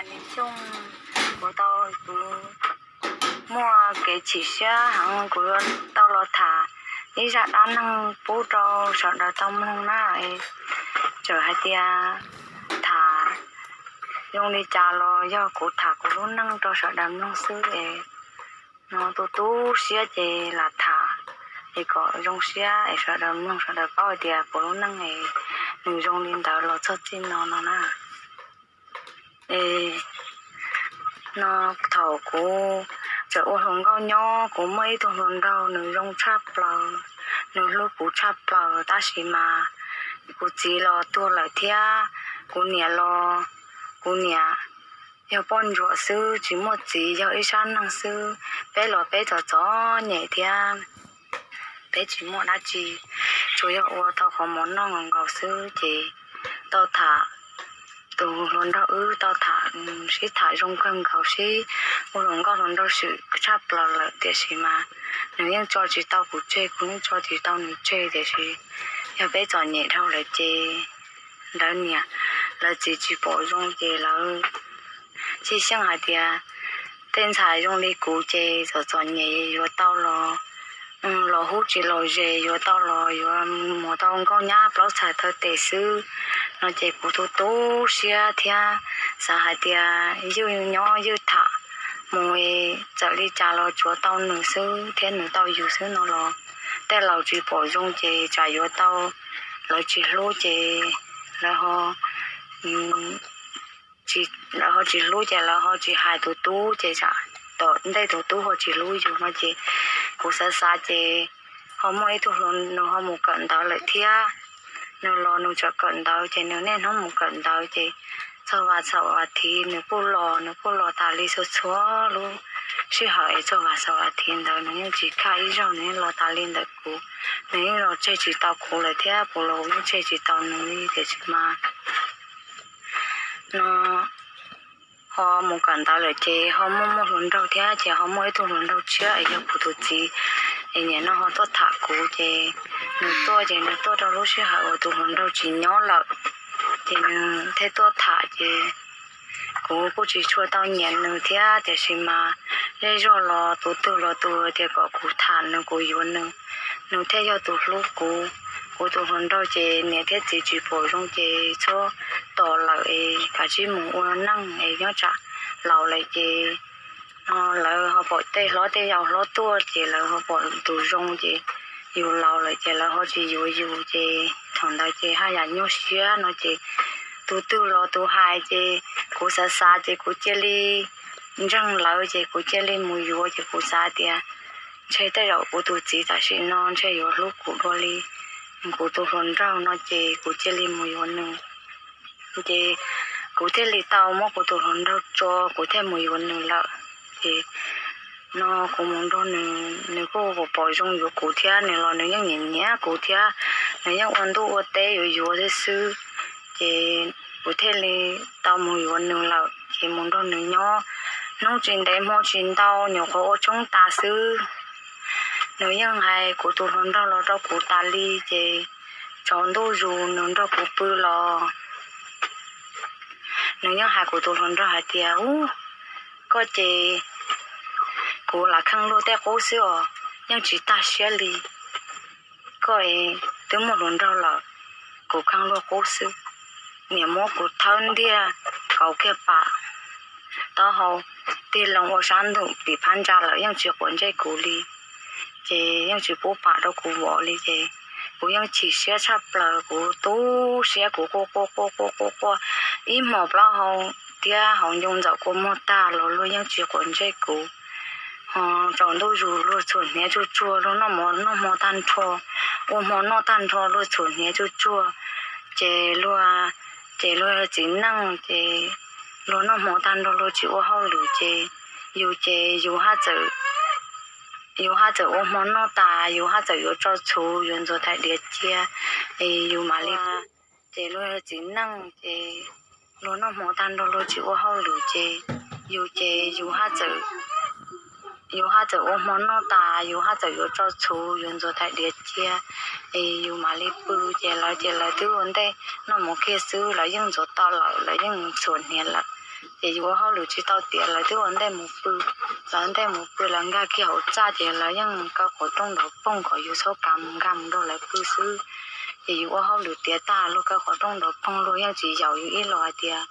Xyooj, kuv tau, kuv muaj kev chim siab heev, kuv yuav tau los tham ib zaj dab neeg pub rau sawv daws tau mloog na. Txawm hais tias tham zoo li cas los yog kuv tham kuv lub neej rau sawv daws mloog xwb es no tu tu siab ces lam tham es kom zoo siab es sawv daws mloog sawv daws paub hais tias kuv lub neej es nws zoo li ntawd los txog txij no no na. Es no thaum kuv tseem ua hluas nkauj nyob, kuv muaj ib tug hluas nraug, nws zoo tshaj plaws, nws hlub kuv tshaj plaws, tab sis mas kuv txiv los tuag lawm thiab kuv niam los, kuv niam yog poj ntsuam xwb, tsis muaj txiv, yog ib sab neeg xwb. Peb los peb txom txom nyem thiab peb tsis muaj dab tsi, tsuas yog ua tau qhov mov noj nkaus nkaus xwb ces tau tham, tus hluas nraug wb tau tham, sib tham zoo kawg nkaus, sib ua hluas nkauj hluas nraug swm tshaj plaws lawm, tiam sis mas nws yeej tso tsis tau kuv tseg, kuv yeej tso tsis tau nws tseg, tiam sis yog peb txom nyem dhau lawm ces lawv niam lawv txiv tsis pom zoo ces lawv txhij xyeej hais tias tej ntxhais zoo li kuv ces txom txom nyem yuav tau los los hub tsis los zes, yuav tau los yuav mus tau nkauj nyab plaub txhais taw tes xwb no ces kuv tu tu siab thiab xav hais tias ywj nyob ywj tham mus, txawm li cas los tsuav tau nws xwb thiab nws tau yus xwb no los tej laus tsis pom zoo ces tsam yuav tau lawv tsis hlub ces lawv ho tsis, lawv ho tsis hlub ces lawv ho tsis hais tus tub ces tsam tom ntej tus tub ho tsis hlub yus no ces kuv xav xav ces ho muaj ib tug hluas nws ho mus kawm ntawv lawm thiab. Nws los nws tseem kawm ntawv ces nws niaj hnub mus kawm ntawv ces txog vas xaum vas thiv nws kuj los, nws kuj los tas li txhua txhua lub sij hawm es txog vas xaum vas thiv ntawd nws yeej tsis kaj ib zaug, nws yeej los tas li ntawm kuv. Nws yeej los tseg tsis tau kuv lawm thiab kuv los yeej tseg tsis tau nws li, tiam sis mas no ho mus kawm ntawv lawm ces ho muaj muaj hluas nraug thiab ces ho muaj ib tug hluas nraug tshiab es yog kuv tus txiv es nim no ho tuaj tham kuv ces nws tuaj ces nws tuaj rau lub sij hawm uas tus hluas nraug tsis nyob lawm ces nws thiaj tuaj tham ces kuv kuj tsis tshua tau nyiam nws thiab, tiam sis mas zej zog los tus twg los tus tias kom kuv tham nws kuv yuav nws, nws thiaj yog tus hlub kuv. Kuv tus hluas nraug ces niam thiab txiv tsis pom zoo ces txhob tos lawm es kav tsij mus ua neej es nyob tsam laus lawm ces no lawv ho pom tej hlob tej yau hlob tuaj ces lawv ho pom tus zoo ces yus laus lawm ces lawv ho tsis yuav yus ces thaum ntawd ces haj yam nyuaj siab no ces tus twg los tus hais ces kuv xav xav ces kuv cia li ntseeg lawv ces kuv cia li mus yuav ces kuv xav tias ntshe tej zaum kuv tus txiv tam sim no ntshe yuav hlub kuv dua li kuv tus hluas nraug no ces kuv cia li mus yuav nws. Ces kuv thiaj li tau muab kuv tus hluas nraug tso kuv thiaj mus yuav nws lawm. Ces no kuv mus nrog nws, nws kuj pom zoo yuav kuv thiab, nws los nws yeej nyiam nyiam kuv thiab, nws yeej ua ntuj ua teb yuav yuav xwb xwb. Ces kuv thiaj li tau mus yuav nws lawm, ces mus nrog nws nyob hnub tsis ntev hmo tsis ntau nyuam qhuav ua tshoob tas xwb, nws yeej hais kuv tus hluas nraug los rau kuv tas li ces tsaus ntuj zus nws nrog kuv pw los nws yeej hais kuv tus hluas nraug hais tias, Ub, koj ces kuv lam kheej luag tej qub xwb os, yeej tsis tag siab li. Koj twb muaj hluas nraug lawm, kuv kheej luag qub xwb. Niam muab kuv thawb ntiag kauv kiag pam taub hau, tig loo ua sab ntuj pim phab ntsa lawm yeej tsis quav ntsej kuv li, ces yeej tsis pub pam rau kuv vov li ces kuv yeej chim siab tshaj plaws, kuv tu siab kuv quaj quaj quaj quaj quaj quaj ib hmos plaub hau thiab hauv ncoo ntxaum kua muag tag los luag yeej tsis quav ntsej kuv. Ho tsaus ntuj zus luag txhuam hniav tsuj tsuag, luag noj mov noj hmo tag nrho, ua hmo noj tag nrho luag txhuam hniav tsuj tsuag, ces luag, ces luag yog txiv neej ces luag noj hmo tag nrho luag tsis ua hauj lwm ces yus ces yus haj txawm, yus haj txawm ua hmo noj tas yus haj txawm yuav tso txhuv yuav ntxuav tais diav cia es yus mam li, ces luag yog txiv neej ces luag noj hmo tag nrho luag tsis ua hauj lwm ces yus ces yus haj txawm, yus haj txawm ua hmo noj tas yus haj txawm yuav tso txhuv yuav ntxuav tais diav cia es yus mam li pw. Ces lawv ces lawv twb ua ntej noj mov kiag xwb lawv yeej ntxuav tau lawm, lawv yeej txhuam hniav lawm. Ces yus ua hauj lwm tsis tau tiav, lawv twb ua ntej mus pw. Lawv ntej mus pw, lawv nkag kiag hauv txaj ces lawv yeej kaw qhov rooj nrov poog kom yus txhob kav mus nkag mus nrog lawv pw xwb. Ces yus ua hauj lwm tiav tag, luag kaw qhov rooj nrov poog, luag yeej tsis yaum yus ib los hais tias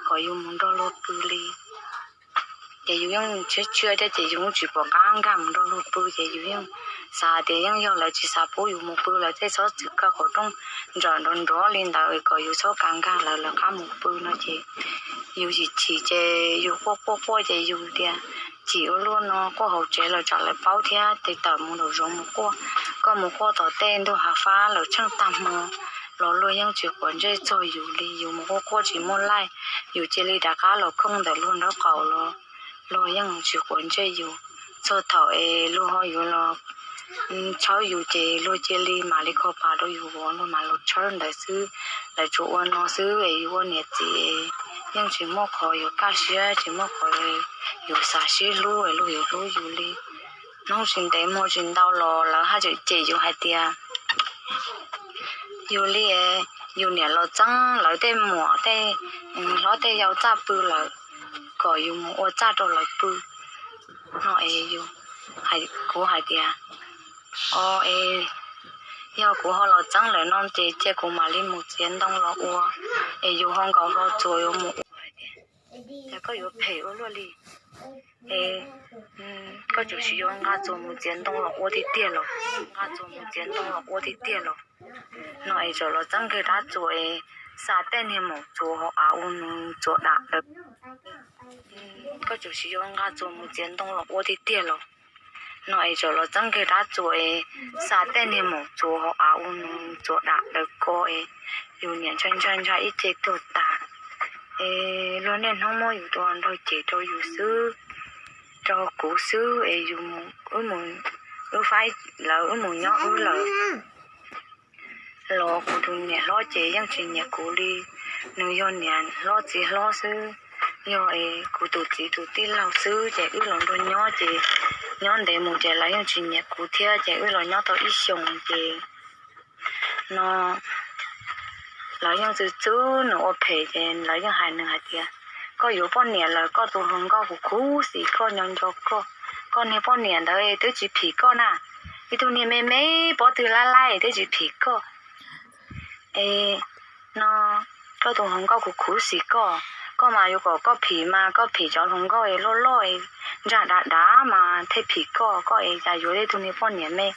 kom yus mus nrog luag pw li. Ces yus yeej tshiab tshiab thiab ces yus yeej tsis pom qab nkag mus nrog luag pw, ces yus yeej xav tias yeej yog lawv tsis xav pub yus mus pw, lawv thiaj txhob txwm kaw qhov rooj nrov nrov nrov li ntawd kom yus txhob kav nkag lawv lawv qab mus pw no ces yus chim chim ces yus quaj quaj quaj ces yus tias, chim ua luaj no, quaj hauv tsev los tsam lawv paub thiab, ces tawm mus nraum zoov mus quaj. Koj mus quaj tom tej ntug hav fab lawm tsheej tag hmo los luag yeej tsis quav ntsej txog yus li. Yus mus quaj quaj tsis muaj laij, yus cia li rov qab los khooj ntawm luag nraub qaum los luag yeej tsis quav ntsej yus. Txog thaum es luag ho yuav los tshawb yus ces luag cia li mam li kho pas rau yus vov, luag mam los tshawb ntawd xwb. Lawv tsuas ua no xwb es yus ua niam txiv yeej tsis muaj qhov yuav kaj siab, tsis muaj qhov yuav xav sib hlub es luag yuav hlub yus li. Hnub tsis ntev muag tsis ntau los lawv haj tseem cem yus hais tias yus li, yus niam los txeeb lawv tej muam tej hlob tej yau txaj pw lawm, kom yus mus ua txaj rau lawv pw no es kuv hais tias, o, es yog kuv ho los txeeb lawm no ces cia kuv mam li mus txiav ntoo los ua, es yus ho nkaus hlo txuas yuav mus ua. Cas koj yuav phem ua luaj li? Es koj tsuas sim yuav nqa txuas mus txiav ntoo los ua tiag tiag los? Nqa txuas mus txiav ntoo los ua tiag tiag los? No es txawm los txeeb kiag rab txuas es xa tej niag maum txuas hauv av ua nws txuas dam lawv. Koj tsuas sim yuav nqa txuas mus txiav ntoo los ua tiag tiag los? No es txawm los txeeb kiag rab txuas es xa tej niag maum txuas hauv av ua nws txuas dam lawv ko es yus niam ntshai ntshai ntshai ib ce tuag tas. Es luag niaj hnub muab yus tua nrog cev rau yus xwb, rau kuv xwb es yus, wb faib lawv wb mus nyob wb lawm. Los kuv tus niam hlob ces yeej tsis nyiam kuv li, nws yog niam hlob txiv hlob xwb, yog es kuv tus txiv tus tij laug xwb ces wb los nrog nyob ces nyob ntev mus ces lawv yeej tsis nyiam kuv thiab ces wb los nyob tau ib xyoos ces no lawv yeej txwv txwv nws ua phem ces lawv yeej hais nws hais tias, koj yuav poj niam lawm koj tus hluas nkauj kuv khuv xim koj nco nco koj, koj niag poj niam ntawd twb tsis phim koj na, ib tug niag me me pob tw lab laib twb tsis phim koj. Es no koj tus hluas nkauj kuv khuv xim koj, koj mas yuav kom koj phim mas koj phim cov hluas nkauj es loj loj es ntsag dav dav mas thiaj phim koj, koj es cas yuav ib tug niag poj niam me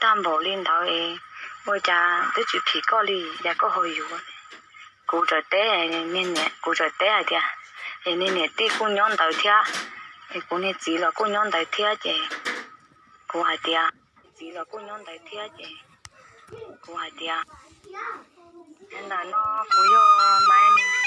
tag npaum li ntawd es ua cas twb tsis phim koj li cas koj ho yuav. Kuv txawm teb, kuv txawm teb hais tias, es niag niam tij kuj nyob ntawd thiab, es kuv niag txiv los kuj nyob ntawd thiab ces kuv hais tias, txiv los kuj nyob ntawd thiab ces kuv hais tias, ntawm no kuv yog Maiv,